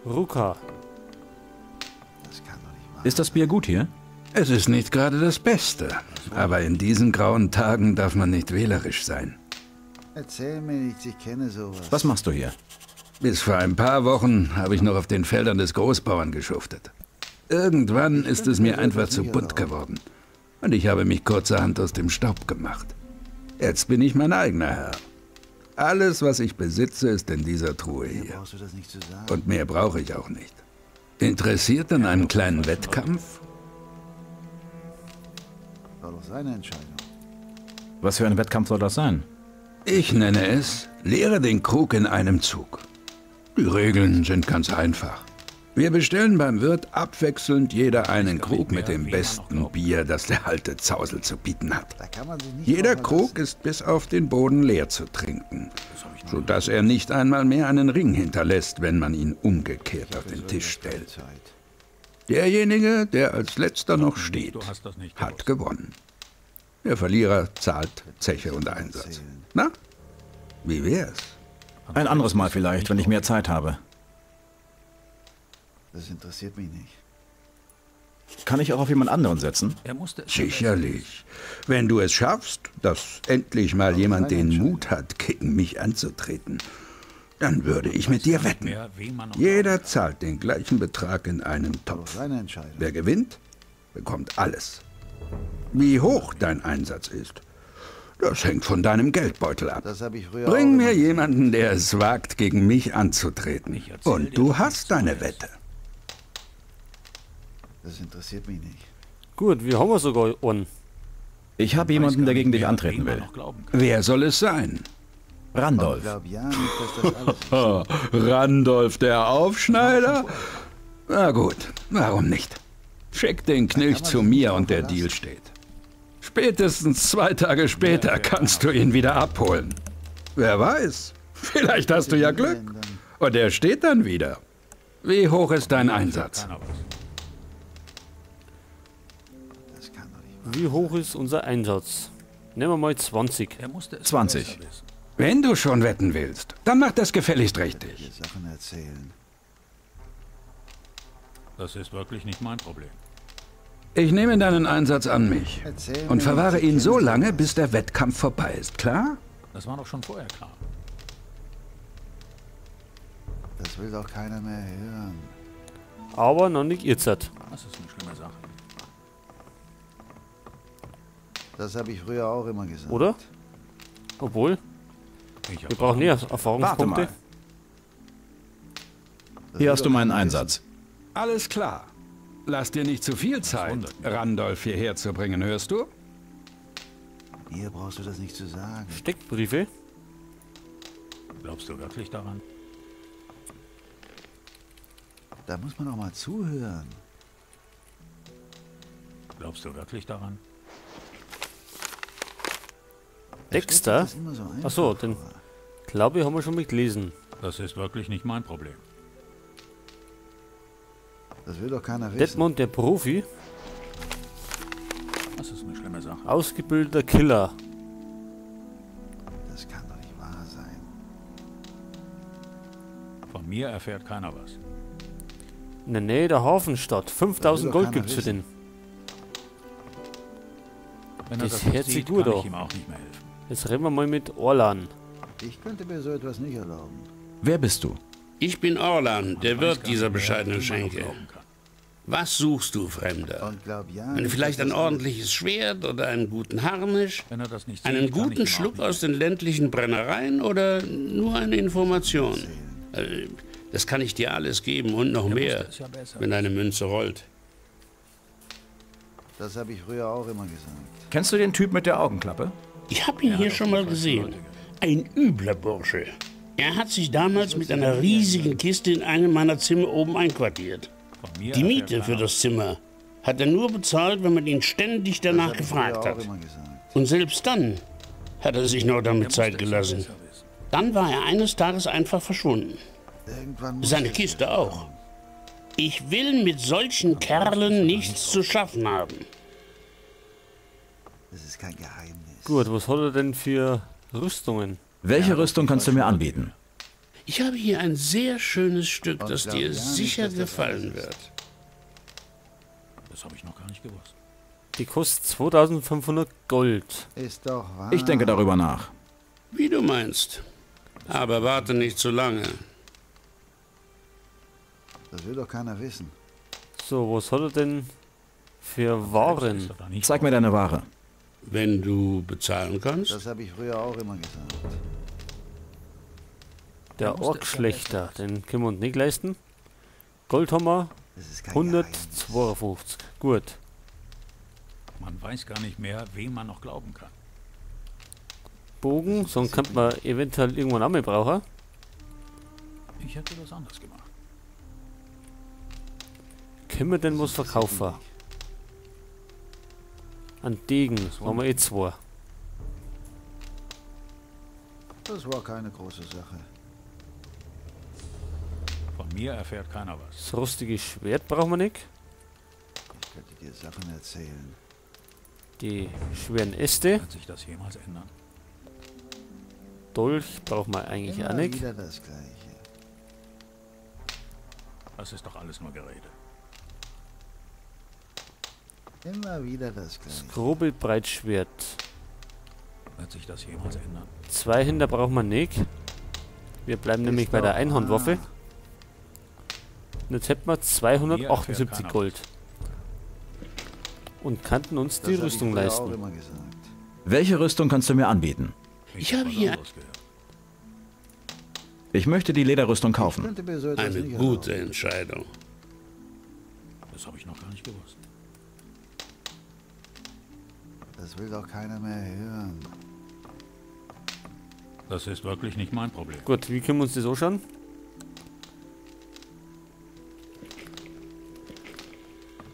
Ruka. Das kann doch nicht wahr. Ist das Bier gut hier? Es ist nicht gerade das Beste, aber in diesen grauen Tagen darf man nicht wählerisch sein. Erzähl mir nichts, ich kenne sowas. Was machst du hier? Bis vor ein paar Wochen habe ich noch auf den Feldern des Großbauern geschuftet. Irgendwann ist es mir einfach zu bunt geworden. Und ich habe mich kurzerhand aus dem Staub gemacht. Jetzt bin ich mein eigener Herr. Alles, was ich besitze, ist in dieser Truhe Mir hier. brauchst du das nicht zu sagen. Und mehr brauche ich auch nicht. Interessiert an einem kleinen Wettkampf? War doch seine Entscheidung. Was für ein Wettkampf soll das sein? Ich nenne es, leere den Krug in einem Zug. Die Regeln sind ganz einfach. Wir bestellen beim Wirt abwechselnd jeder einen Krug mit dem besten Bier, das der alte Zausel zu bieten hat. Da kann man sich nicht Jeder drauf Krug verlassen. ist bis auf den Boden leer zu trinken, sodass er nicht einmal mehr einen Ring hinterlässt, wenn man ihn umgekehrt auf den Tisch stellt. Zeit. Derjenige, der als letzter noch steht, Du hast das nicht hat gewusst. gewonnen. Der Verlierer zahlt Zeche und Einsatz. Na, wie wär's? Ein anderes Mal vielleicht, wenn ich mehr Zeit habe. Das interessiert mich nicht. Kann ich auch auf jemand anderen setzen? Er musste es ja besser Sicherlich. Wenn du es schaffst, dass endlich mal jemand den Mut hat, gegen mich anzutreten, dann würde ich mit dir wetten. mehr, wem man noch Jeder zahlt den gleichen Betrag in einen War doch Topf. seine Entscheidung. Wer gewinnt, bekommt alles. Wie hoch dein Einsatz ist, das hängt von deinem Geldbeutel ab. Das habe ich früher Bring auch mir immer jemanden, der es wagt, gegen mich anzutreten. Ich erzähl Und dir du doch hast nichts deine Neues. Wette. Das interessiert mich nicht. Gut, wir haben sogar einen. Ich habe Weiß jemanden, gar der nicht gegen dich mehr, antreten wem man will. noch glauben kann. Wer soll es sein? Randolph. Glaub ja nicht, dass das alles ist. Randolph der Aufschneider? Na gut, warum nicht? Schick den Knilch kann man zu sich nicht mir drauf und der verlassen. Deal steht. Spätestens 2 Tage später kannst du ihn wieder abholen. Wer weiß, vielleicht hast du ja Glück. Und er steht dann wieder. Wie hoch ist dein Einsatz? Keiner was. Das kann doch nicht wahr. Wie hoch ist unser Einsatz? Nehmen wir mal 20. Er musste es 20. besser wissen. Wenn du schon wetten willst, dann mach das gefälligst richtig. Dir Sachen erzählen. Das ist wirklich nicht mein Problem. Ich nehme deinen Einsatz an mich Erzähl und mir verwahre nichts, ich ihn so kenne lange, sowas. bis der Wettkampf vorbei ist, klar? Das war doch schon vorher klar. Das will doch keiner mehr hören. Aber noch nicht jetzt. Das ist eine schlimme Sache. Das habe ich früher auch immer gesagt. Oder? Obwohl, Ich hab wir brauchen mehr Warte Erfahrungspunkte. mal. Das Hier will hast doch du meinen keiner wissen. Einsatz. Alles klar. Lass dir nicht zu viel Zeit, wundert mich. Randolph hierher zu bringen, hörst du? Mir brauchst du das nicht zu sagen. Steckbriefe. Glaubst du wirklich daran? Da muss man auch mal zuhören. Glaubst du wirklich daran? Er stellt sich Dexter? das immer so Ach so, einfach den vor. glaube ich, haben wir schon mal gelesen. Das ist wirklich nicht mein Problem. Das will doch keiner wissen. Detmond, der Profi, Das ist eine schlimme Sache. ausgebildeter Killer. Das kann doch nicht wahr sein. Von mir erfährt keiner was. In der Nähe der Hafenstadt. 5000 doch Gold keiner gibt's für wissen. den. Wenn er Das das nicht hört sich sieht, gut kann an. ich ihm auch nicht mehr helfen. Jetzt reden wir mal mit Orlan. Ich könnte mir so etwas nicht erlauben. Wer bist du? Ich bin Orlan, der Weiß Wirt gar dieser nicht mehr, bescheidenen wem man noch Schenke. glauben kann. Was suchst du, Fremder? Und glaub ja Wenn nicht, vielleicht dass ein das alles ordentliches Schwert oder einen guten Harnisch, Wenn er das nicht sieht, einen kann ich guten ihm auch Schluck nicht aus den ländlichen Brennereien oder nur eine Information? Das kann ich dir alles geben und noch Er mehr, wusste es ja besser. wenn deine Münze rollt. Das habe ich früher auch immer gesagt. Kennst du den Typ mit der Augenklappe? Ich habe ihn hier schon mal gesehen. Ein übler Bursche. Er hat sich damals mit einer riesigen Kiste in einem meiner Zimmer oben einquartiert. Von mir Die erfährt Miete für keiner das Zimmer hat er nur bezahlt, wenn man ihn ständig Das danach habe ich früher gefragt auch hat. immer gesagt. Und selbst dann hat er sich noch damit was. Zeit Er musste es ja gelassen. besser wissen. Dann war er eines Tages einfach verschwunden. Irgendwann muss Seine es Kiste ja auch. Ich will mit solchen Kerlen nichts zu schaffen haben. Das ist kein Geheimnis. Gut, was hat er denn für Rüstungen? Welche Rüstung kannst du mir anbieten? Ich habe hier ein sehr schönes Stück, Und das glaub dir ja nicht, sicher dass das gefallen alles ist. wird. Das habe ich noch gar nicht gewusst. Die kostet 2500 Gold. Ist doch wahr. Ich denke darüber nach. Wie du meinst. Aber warte nicht zu lange. Das will doch keiner wissen. So, was hat er denn für Selbst Waren? ist er da nicht Zeig mir deine Ware. Wenn du bezahlen kannst. Das habe ich früher auch immer gesagt. Der Orkschlechter, den können wir uns nicht leisten. Gold haben wir Das ist kein Geheimnis. 152. Gut. Man weiß gar nicht mehr, wem man noch glauben kann. Bogen, so einen könnte man eventuell irgendwann auch mal brauchen. Ich hätte das anders gemacht. Können wir denn was verkaufen? An Degen haben wir eh zwei. Das war keine große Sache. Von mir erfährt keiner was. Das rostige Schwert brauchen wir nicht. Ich könnte dir Sachen erzählen. Die schweren Äste. Wird sich das jemals ändern? Dolch brauchen wir eigentlich Immer auch nicht. wieder das Gleiche. Das ist doch alles nur Gerede. Immer wieder das Das Gleiche. grobe Breitschwert. Wird sich das jemals ändern? Zwei Händer brauchen wir nicht. Wir bleiben nämlich Ist bei der doch Einhandwaffe. wahr. Und jetzt hätten wir 278 keiner. Gold. Und könnten uns Das die hab ich Rüstung früher auch leisten. immer gesagt. Welche Rüstung kannst du mir anbieten? Ich habe was hier- anderes gehört. Ich möchte die Lederrüstung Ich kaufen. könnte mir so etwas Eine nicht gute erlauben. Entscheidung. Das habe ich noch gar nicht gewusst. Das will doch keiner mehr hören. Das ist wirklich nicht mein Problem. Gut, wie können wir uns das anschauen?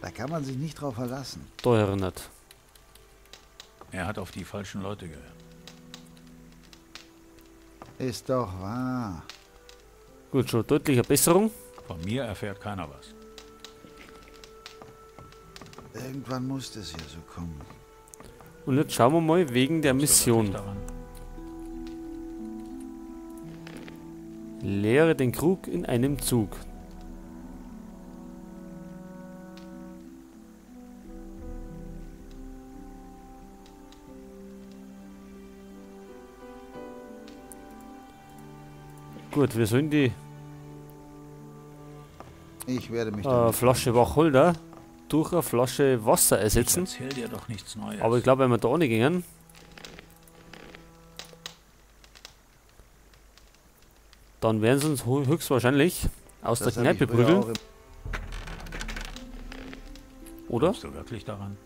Da kann man sich nicht drauf verlassen. Da erinnert. Er hat auf die falschen Leute gehört. Ist doch wahr. Gut, schon deutliche Besserung. Von mir erfährt keiner was. Irgendwann musste es ja so kommen. Und jetzt schauen wir mal wegen der Glaubst du wirklich Mission. daran? Leere den Krug in einem Zug. Gut, wir sollen die Ich werde mich damit Flasche Wacholder durch eine Flasche Wasser Ich ersetzen. erzähl dir doch nichts Neues. Aber ich glaube, wenn wir da ohne gingen, dann werden sie uns höchstwahrscheinlich aus Das der hab ich Kneipe früher prügeln, auch im- oder? Glaubst du wirklich daran?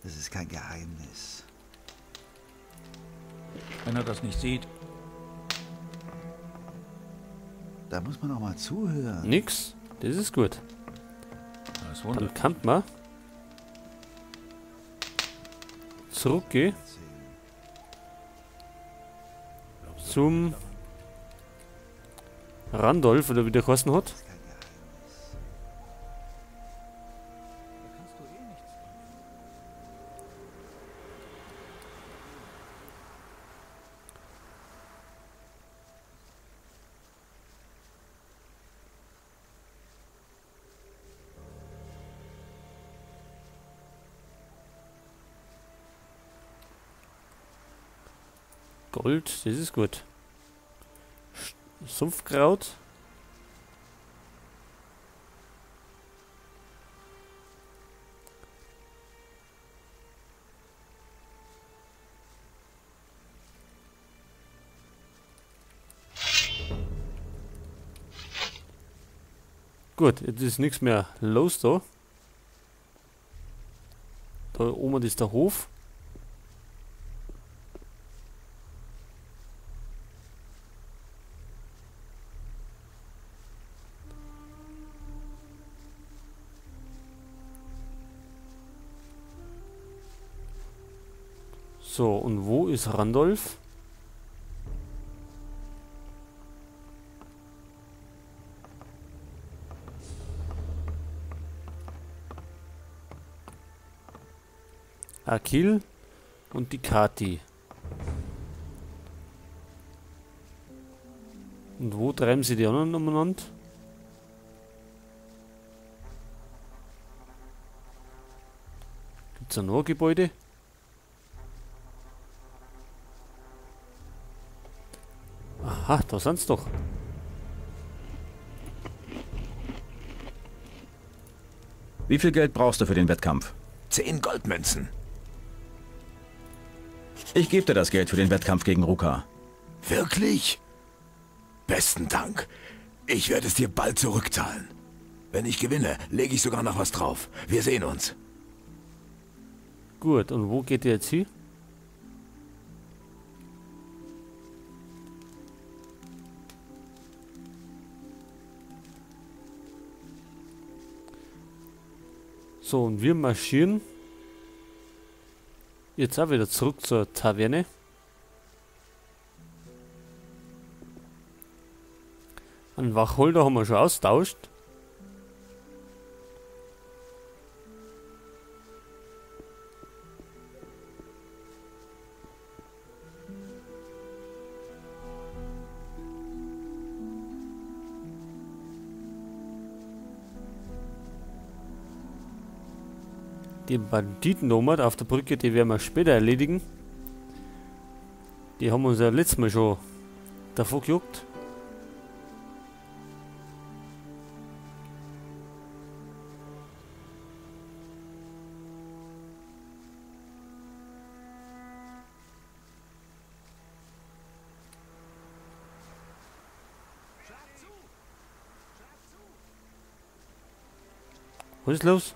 Das ist kein Geheimnis. Wenn er das nicht sieht, Da muss man auch mal zuhören. Nix. Das ist gut. das Dann wundert. kann man zurückgehen zum Randolph, oder wie der geheißen hat. Das ist kein Geheimnis. Gold, das ist gut. Sumpfkraut. Gut, jetzt ist nichts mehr los da. Da oben ist der Hof. So, und wo ist Randolph? Akil und die Kati. Und wo treiben sie die anderen umeinander? Gibt es da noch ein Gebäude? Aha, da sind's doch. Wie viel Geld brauchst du für den Wettkampf? 10 Goldmünzen. Ich gebe dir das Geld für den Wettkampf gegen Ruka. Wirklich? Besten Dank. Ich werde es dir bald zurückzahlen. Wenn ich gewinne, lege ich sogar noch was drauf. Wir sehen uns. Gut, und wo geht ihr jetzt hin? So, und wir marschieren jetzt auch wieder zurück zur Taverne. Einen Wacholder haben wir schon austauscht. Die Banditen auf der Brücke, die werden wir später erledigen. Die haben uns ja letztes Mal schon davor gejuckt. Was ist los?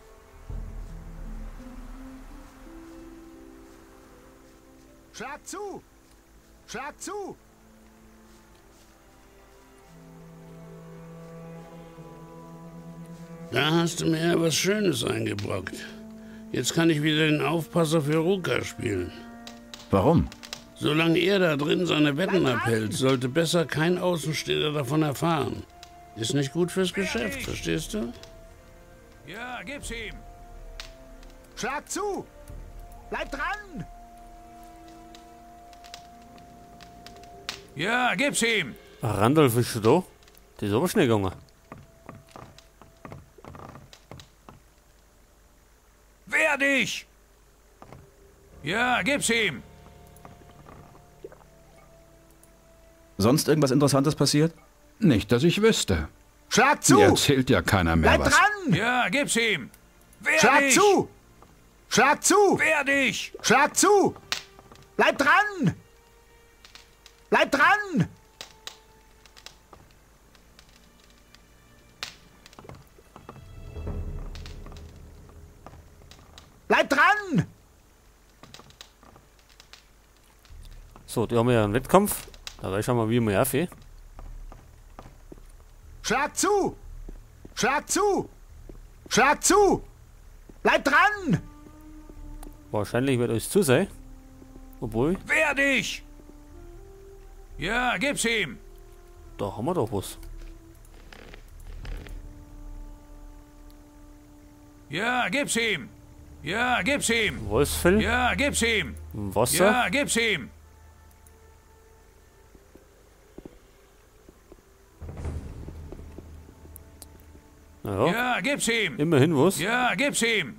Schlag zu! Schlag zu! Da hast du mir ja was Schönes eingebrockt. Jetzt kann ich wieder den Aufpasser für Ruka spielen. Warum? Solange er da drin seine Wetten abhält, sollte besser kein Außenstehender davon erfahren. Ist nicht gut fürs Geschäft, verstehst du? Ja, gib's ihm! Schlag zu! Bleib dran! Ja, gib's ihm! Randolph ist schon da. Das ist aber schnell gegangen. Wehr dich! Ja, gib's ihm! Sonst irgendwas Interessantes passiert? Nicht, dass ich wüsste. Schlag zu! Mir erzählt ja keiner mehr Bleib was. dran! Ja, gib's ihm! Wehr Schlag dich! zu! Schlag zu! Wehr dich! Schlag zu! Bleib dran! Bleib dran! Bleib dran! So, die haben ja einen Wettkampf. Dabei schauen wir, wie wir auf. Schlag zu! Schlag zu! Schlag zu! Bleib dran! Wahrscheinlich wird alles zu sein. Obwohl. Wehr dich! Ja, gib's ihm! Da haben wir doch was. Ja, gib's ihm! Ja, gib's ihm! Wolfsfell? Ja, gib's ihm! Wasser? Ja, gib's ihm! Naja. Ja, gib's ihm! Immerhin was. Ja, gib's ihm!